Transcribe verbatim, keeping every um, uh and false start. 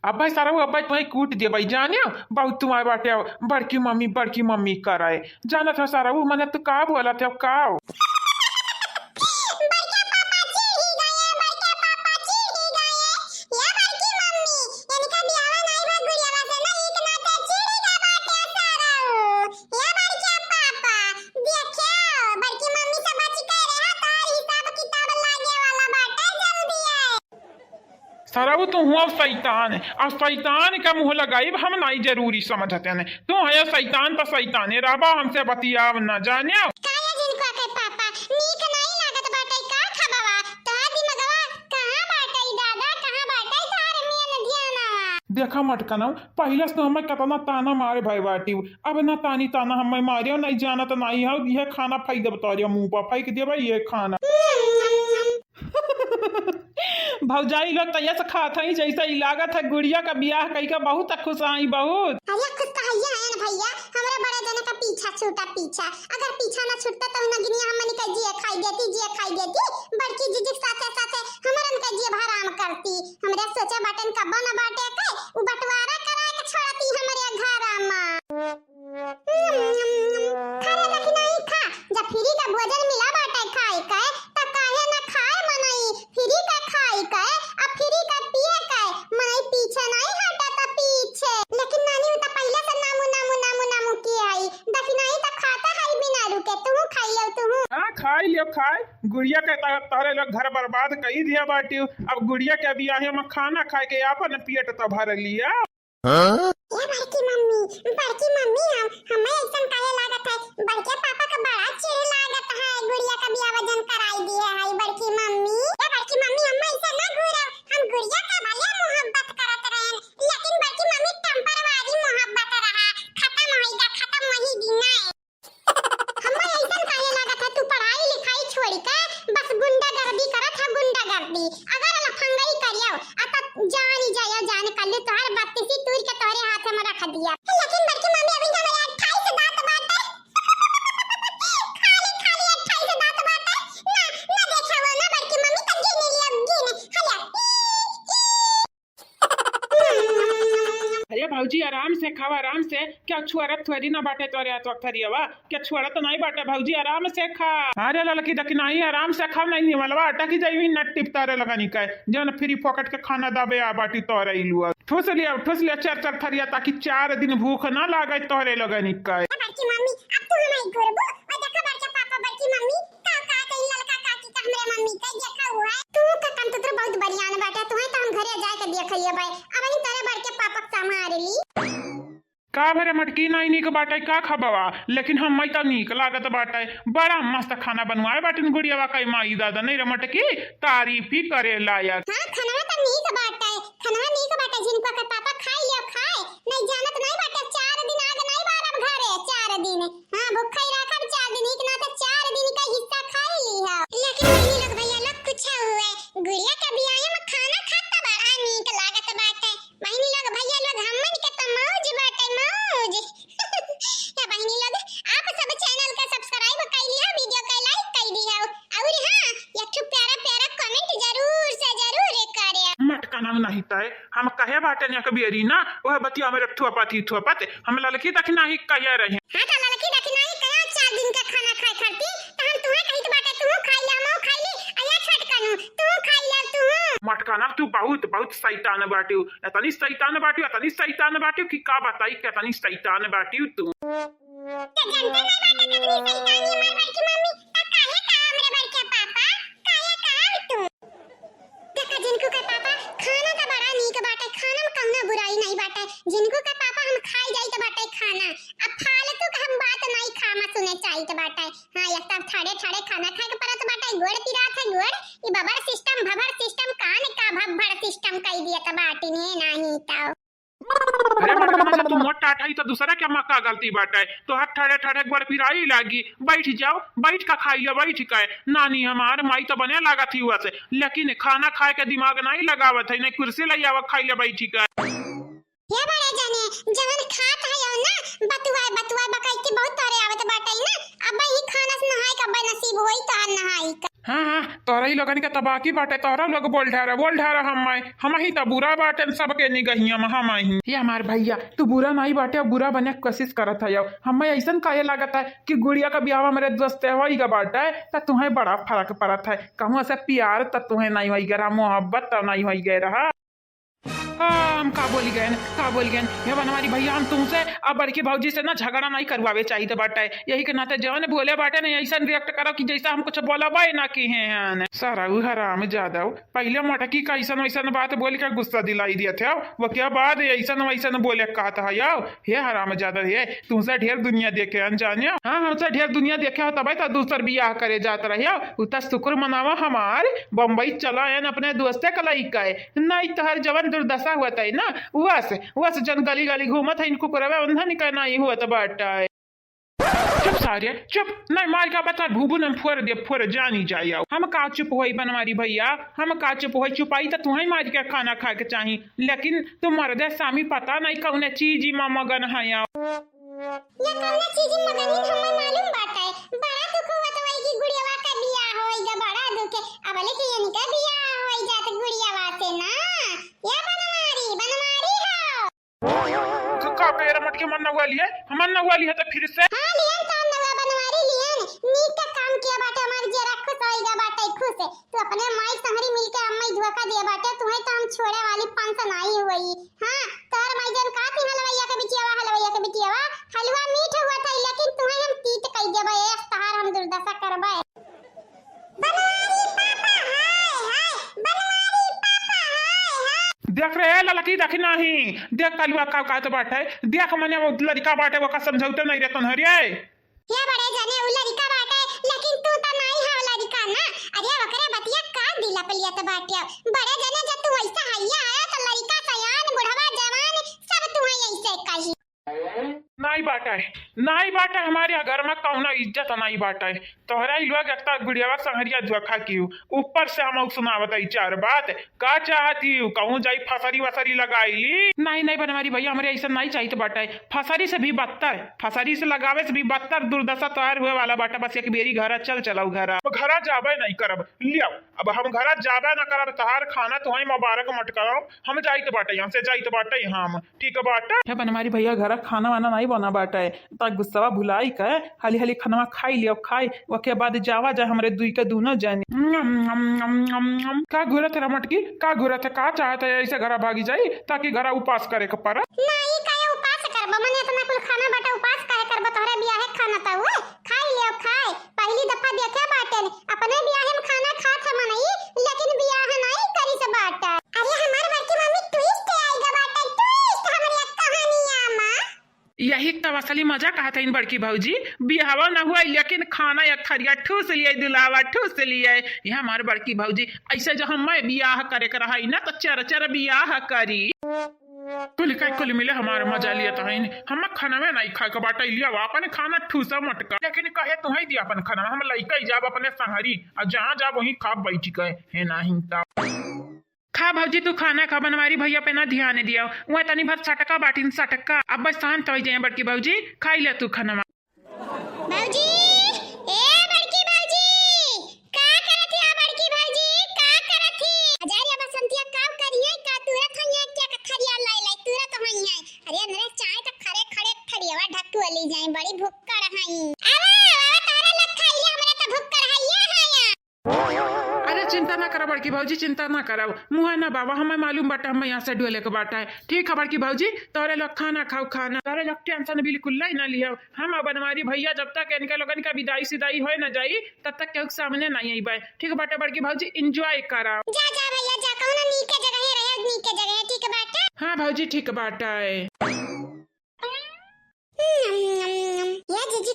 अब्बे सरऊ, अब्बे तुहई कूट देबई, जान्यो? बहुत तू आए बाटे, अब बड़की मम्मी, बड़की मम्मी करे। जानत हो सरऊ, मने तू का बोलत हो, का? बड़के पापा चिढ़ी गए, बड़के पापा चिढ़ी गए। या बड़की मम्मी, इनका बियाह नहीं भा गुड़ियावा से ना, एक नाते चिढ़ी गए बाटे सरऊ। या बड़के पापा, देखो, बड़की मम्मी से बच के रहा, तोहर हिसाब किताब लागे वाला बाटे जल्दी है। सरऊ, तू हुआ शैतान, आ शैतान का मुँह लगाइब हम नाई जरूरी समझते हैं। तू है शैतान तो शैताने रहबा, हमसे बतियाव न जान्यो। काहे जिनको के पापा, नीक नाई लागत बाटे का खबवा? तोहार दिमगवा कहाँ बाटे दादा, कहाँ बाटे तोहार मियन ध्यानवा? देखा मटकनऊ, पहिले से हमें कतना ताना मारे भए बाटी, अब ना तानी ताना हमें मारियो, नहीं जानत नाई हो, यह खाना फेंक देब तोरे मुँह पर, फेंक देबे ये खाना। भौजाई लोग तैया से खात हई, जैसे ई लागत है गुड़िया का बियाह कई का बहुत खुश आई, बहुत। अरे खुश तो हइया है ना भैया, हमरा बड़े जने का पीछा छूटा पीछा, अगर पीछा ना छूटता तो नगिनिया हमनी का जिए खाई देती, जिए खाई देती, बड़की जीजी के साथे साथे हमरन का जिए हराम करती। हमरा सोचे बाटन का बन बाटे के उ बंटवारा करा के छोड़ती हमरे घर में। खा रे दखिनाही खा, जब फ्री का भोजन मिला बाटे खाए के, त काहे ना खाए मनई? फ्री का खाए के, आ फ्री का पिए के, मनई पीछे नहीं हटत पीछे। लेकिन नानी उ त पहिले से नामू, नामू, नामू, नामू किए हई। दखिनाही त खाता हई बिना रुके, तू खाई लो तू। हाँ, खाई लियो, खाए। गुड़िया के त-, तोहरे लोग घर बर्बाद कई दिया बाटियो। अब गुड़िया के बियाहे में खाना खाए के आपन पेट त भर लिया। हाँ? ए बड़की मम्मी, बड़की मम्मी, हम, हमें ऐसन काहे लागत है? बड़के पापा का बड़ा चिढ़ लागत है, गुड़िया का बियाह जन कराई दिए है बड़की मम्मी। ए बड़की मम्मी, हम ऐसे ना घूरब, हम गुड़िया का भले मोहब्बत करत रहेन, लेकिन बड़की मम्मी temporary मोहब्बत रहा, खत्म होई गा, खत्म वही दिन है। हम्मा ऐसन काहे लागत है, तू पढ़ाई लिखाई छोड़ के बस गुंडागर्दी करत है, गुंडागर्दी। अगर लफंगई करियो, आ त जान ही जायो, जान कर ले, तोहर बत्तीसी तूर के तोहरे हाथ में रख दिया। लेकिन बड़की मम्मी, अभी ना मेरे अट्ठाईस दांत बाटे। खाली, खाली अट्ठाईस दांत बाटे। ना, ना देखावा ना बड़की मम्मी, त गिन लियो, गिन। हले, ई, ई। अरे भौजी, आराम से खावा, आराम से। क्या छुअरत थोड़ी ना बाटे तोरे हाथ वक्त थरियावा? क्या छुअरत नहीं बाटे भौजी, आराम से खा। अरे ललकी दखिनाही, आराम से खाओ, नहीं निमलवा अटकी जाई, न टिपतारे लगनी का, जौन फ्री फोकट के खाना दाबे आ बाटी तोरे इलुआ। ठूस लिया, ठूस लिया चार चार थरिया, ताकि चार दिन भूख ना लागे तोरे लगनी का। ए बड़की मम्मी, अब तू हमारी घूरबू, और देखा बड़का पापा, बड़की मम्मी, का, का कही ललका काकी का हमरे मम्मी का देखा हुआ है। तू का कंप्यूटर बहुत बढ़िया न बाटे, तुहे तो हम घरे जाए के देख लिए भाई। अब ही तोरे बड़के पापा के संभाल ली। का भरे मटकी नाई नीक बाटे, का खबवा? लेकिन हम्मई त नीक लागत बाटे, बड़ा मस्त खाना बनवाए बाटिन गुड़ियावा कई माई दादा, नहीं रे मटकी, तारीफ ही करे लायक। हाँ, खनवा त नीक बाटे, खनवा नीक बाटे, जिनको के पापा खाई लियो खाए, नहीं जानत नहीं बाटे, चार दिन आग नहीं बारब घरे, चार दिन। हाँ, भूखा ही रखब चार दिन, एक ना तो चार दिन का हिस्सा खाई ली हो। लेकिन बहिनी लोग, भैया लोग, कुछ हुए, गुड़िया के बियाहे में खाना खात त बड़ा नीक लागत बाटे। बहिनी लोग, भैया लोग, हमन के तो मौज बाटे, मौज। या बहिनी लोग, आप सब channel का subscribe कर लिया, video का like कर दिया, और हाँ, एक ठो प्यारा प्यारा comment जरूर से जरूर करे। मटकनऊ नहीं तय, हम कहे बाटे ने कबीरी ना, वह बतिया में थोपत ही थोपत, हम ललकी दखिनाही कहे रहे। हाँ, तो ललकी दखिनाही कहे चार दिन का खाना खाए खाती, तो हम तुहे कहित बाटे, तू खाई ले, हमहू खाई ले, अया छोटकनू, तू खाई ले, तू। मटकनऊ तू बहुत, बहुत शैतान बाटियो, इतनी शैतान बाटियो, इतनी शैतान बाटियो कि का बताई, कितनी शैतान बाटियो तू। तो जनते नहीं बाटे कितनी शैतान है हमार बड़की मम्मी, तो काहे कहा हमरे बड़के पापा, काहे कहा तू? देखा जिनको के पापा, खाना तो बड़ा नीक बाटे, खाना में कौनो बुराई नहीं बाटे। जिनको के पापा हम खाई जाई तो बाटे खाना, अब फालतू के हम बात नहीं खामा सुने चाहित बाटे। हाँ, एक तो ठड़े ठड़े खाना खाए के परत बाटे, गोड़ पिरात है गोड़, ई बबर system, भबर system, कान का भब्बड़ system कई दिया त बाटी ने नाही तो। अरे मटकनऊ, जब तू मोट टाट हई तो दूसरा क्या मक्का गलती बाटे? तोहर ठड़े ठड़े गोड़ पिराई लागी। बैठ जाओ, बैठ का खाई लो, बैठ के। नानी हमार माई तो बने लागत ही हुआ से, लेकिन खाना खाए के दिमाग नहीं लगावत है, नहीं कुर्सी ले आवा, खाई ले बैठ के। हे बड़े जने, जवन खात है हो ना, बतुआए, बतुआए बकैती बहुत तोरे आवत बाटे ना, अब ही खाना से नहाए का बे नसीब होई तो नहाई का। हाँ, हाँ, तो तोहरा ही लोगन के तबाकी बाटे, तोहरा लोग बोल ढारा, बोल ढारा। हम, हम ही त बुरा बाटे सबके निगहिया में, हम ही। ये हमार भैया, तू बुरा नाई बाटे, बुरा बने के कोशिश करत है। हमें ऐसन काहे लागत है कि गुड़िया का ब्याह हमरे दोस्त होई गा बाटे, त तुहें बड़ा फर्क पड़त है। कहूँ से प्यार त तुहें नाई होई गा रहा, मोहब्बत त नाई होई गा रहा। हाँ, हम का बोली गए, का बोली गए? हे बनवारी भैया, हम तुमसे अब बड़की भौजी से ना झगड़ा नहीं करवावे चाहित बाटे। यही के नाते जवन बोले बाटे ना, ऐसन react करो कि जैसा हम कुछ बोलबे ना किहे हैं। सारा उ हराम जादव, पहले मोटकी का ऐसन वैसन बात बोल के गुस्सा दिलाई दिया थे, वो के बाद ऐसन वैसन बोले कहत है। हे हराम जादव, हे तुमसे ढेर दुनिया देखे अनजाने। हाँ, हमसे ढेर दुनिया देखे हो तबे तो दूसर बियाह करे जात रहे। उ त शुक्र मनावा हमार बम्बई चला एन अपने दोस्ते का लइका है। नहीं तोहर जवन दुर्दशा हुआ तई ना, वस, वस जन गली गली घूमत है, इनको कुकुरवे उन्हन का नहीं हुआ तो बाटा है। चुप सारे, चुप, नहीं मार का बता भूबू न फोड़ दे, फोड़ जानी जाए। हम का चुप होई बनवारी भैया, हम का चुप होई, चुपाई तो तुहें मार के खाना खाए के चाही, लेकिन तू मर्दे सामी पता नहीं कौन चीज में मगन है। या कौनो चीज मगनी हमें मालूम बाटे। बड़ा दुख हुआ तो वही की गुड़ियावा का बियाह होई गा, बड़ा दुख है। अब लेके इनका बियाह होई जात गुड़ियावा से ना। या बनवारी, बनवारी हो। का, का बेरा मटके मन नौआ लिए? हमन नौआ लिए तो फिर से? हाँ, लियन तो हम नौआ बनवारी लियन। नीक का काम किया बाटे, हमार जरा खुश होई गा बाटे, खुश है। तू अपने माई संगरी मिलके अम्मा ही धोखा दिया बाटे, तुहें तो हम छोड़े वाली पंस नाई हुई। हाँ, तोर माई जन का थी हलवैया के बिटियावा, हलवैया के बिटियावा, हलवा मीठ हुआ था, लेकिन तुहें हम तीत कई देबे, ए तहार हम दुर्दशा करबे। बनवारी पापा, हाय, हाय, बनवारी पापा, हाय, हाय। देख रे ललकी, देखी नाही, देख कलुआ का कहत बाटे, देख मने वो लड़का बाटे, वो का समझौते नहीं रे तोहरे। हे बड़े जने, उ लड़िका बाटे, लेकिन तू त नाई हव लड़िका ना। अरे ओकरे बतिया का दिल पे लियत बाटे? बड़े जने, जब तू ऐसा हैया है, त लड़िका सयान, बुढ़वा जवान, सब तू है ऐसे कही। नाई बाटे, नाई बाटे, हमारे घर में कौनो इज्जत नाई बाटे। तोहरा ही लोग एकता गुड़ियावा संगरिया धोखा कियो, ऊपर से हम सुनावत है चार बात। का चाहत ही? कहूँ जाई फसरी वसरी लगाई ली? नहीं, नहीं बनवारी भैया, हमरे ऐसा नहीं चाहित बाटे। फसरी से भी बदतर, फसरी से लगावे से भी बदतर दुर्दशा तोहार हुए वाला बाटे। बस एक बेरी घरा चल, चलाऊ घरा। घरा जाबे नहीं करब, लियाओ। अब हम घरा जाबे ना करब, तोहार खाना तुहई मुबारक मत करब। हम जाइत बाटे यहाँ से, जाइत बाटे हम, ठीक बाटे। हे बनवारी भैया, घरा खाना वाना नहीं बना बाटे। त गुस्सावा भुलाई के हाली हाली खनवा खाई लियो, खाई, ओके बाद जावा जाए हमरे दुई के दूनो जने। का घूरत है रमटकी, का घूरत है, का चाहत है ऐसे घरा भागी जाई ताकि घरा उपास करे के पड़ा? नाई, काहे उपास करबा? मने इतना कुल खाना बाटे, उपास काहे करबा? तोहरे बियाहे खाना त हुए, खाई लियो, खाए। पहली दफा देखे बाटे, अपने बियाहे में खाना खात है मनई, लेकिन बियाह नाई करी से बाटे। अरे हमार बड़की मम्मी, twist आई गा बाटे, twist हमरे कहानिया में। यही तब असली मजा कहत हईन बड़की भौजी, बियाहवा न हुआ लेकिन खाना एक थरिया ठूस लिए, दुलावा ठूस लिए। ये हमार बड़की भौजी, ऐसे जो हम बियाह करे के रहा ना तो चर चर बियाह करी। कुल का कुल मिले हमार मजा लियत हईन। हम खाना में नहीं खाए के बाटे, लिया अपन खाना ठूसा मटका। लेकिन कहे तुहई दिया अपन खाना, हम लइका ही जाब अपने संगरी, और जहाँ जाब वहीं खाब बैठ के, है नहीं तब। खा भौजी, तू खाना खा, बनवारी भैया पे ना ध्यान दिया, वह तनी भर सटका बाटिन सटका। अब बस शांत हो जाए बड़की भौजी, खाई ले तू खानवा। भौजी, ए बड़की भौजी, का करत ही आ बड़की भौजी, का करत ही? अजारिया बसंतिया का करिए, का तुरत हइया, क्या कथरिया लाई लाई तुरत हइया? अरे अंदरे चाय त खरे खड़े थरियावा ढक के ले जाए, बड़ी भुक्कड़ हई। आवा, आवा, तारा लग खाइए, हमरा त भुक्कड़ हइया है या। अरे चिंता ना करा बड़की भौजी, चिंता ना करा, मुँह ना बाबा, हमें मालूम बाटे, हमें यहाँ से डोले के बाटे। ठीक है बड़की भौजी, तोरे लोग खाना खाओ, खाना, तोरे लोग tension बिल्कुल नहीं ना लियो। हम अब बनवारी भैया जब तक इनके लोगन का विदाई सिदाई होए ना जाई, तब तक केहू के सामने नहीं अइबे। ठीक बाटे बड़की भौजी, enjoy करा। जा, जा भैया, जा, कौनो नीके जगह रहे, नीके जगह, ठीक बाटे। हाँ भौजी, ठीक बाटे। हम्म, हम्म, हम्म। या जीजी,